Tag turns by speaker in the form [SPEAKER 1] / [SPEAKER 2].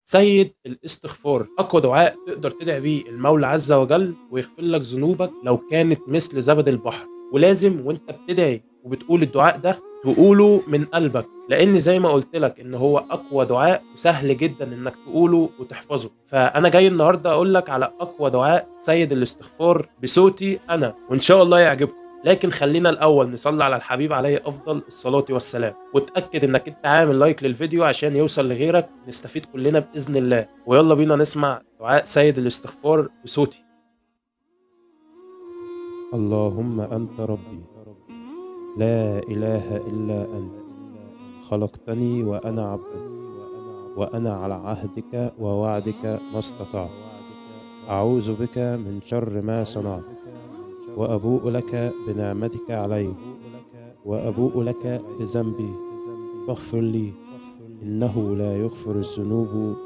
[SPEAKER 1] سيد الاستغفار، أقوى دعاء تقدر تدعي بيه المولى عز وجل ويغفر لك ذنوبك لو كانت مثل زبد البحر. ولازم وانت بتدعي وبتقول الدعاء ده تقوله من قلبك، لان زي ما قلت لك ان هو اقوى دعاء وسهل جدا انك تقوله وتحفظه. فانا جاي النهارده اقول لك على اقوى دعاء سيد الاستغفار بصوتي انا، وان شاء الله يعجبكم. لكن خلينا الاول نصلي على الحبيب عليه افضل الصلاة والسلام، وتاكد انك انت عامل لايك للفيديو عشان يوصل لغيرك ونستفيد كلنا باذن الله. ويلا بينا نسمع دعاء سيد الاستغفار بصوتي.
[SPEAKER 2] اللهم أنت ربي، لا إله إلا أنت، خلقتني وأنا عبدك، وأنا على عهدك ووعدك ما استطعت. أعوذ بك من شر ما صنعت، وأبوء لك بنعمتك علي، وأبوء لك بذنبي، فاغفر لي، إنه لا يغفر الذنوب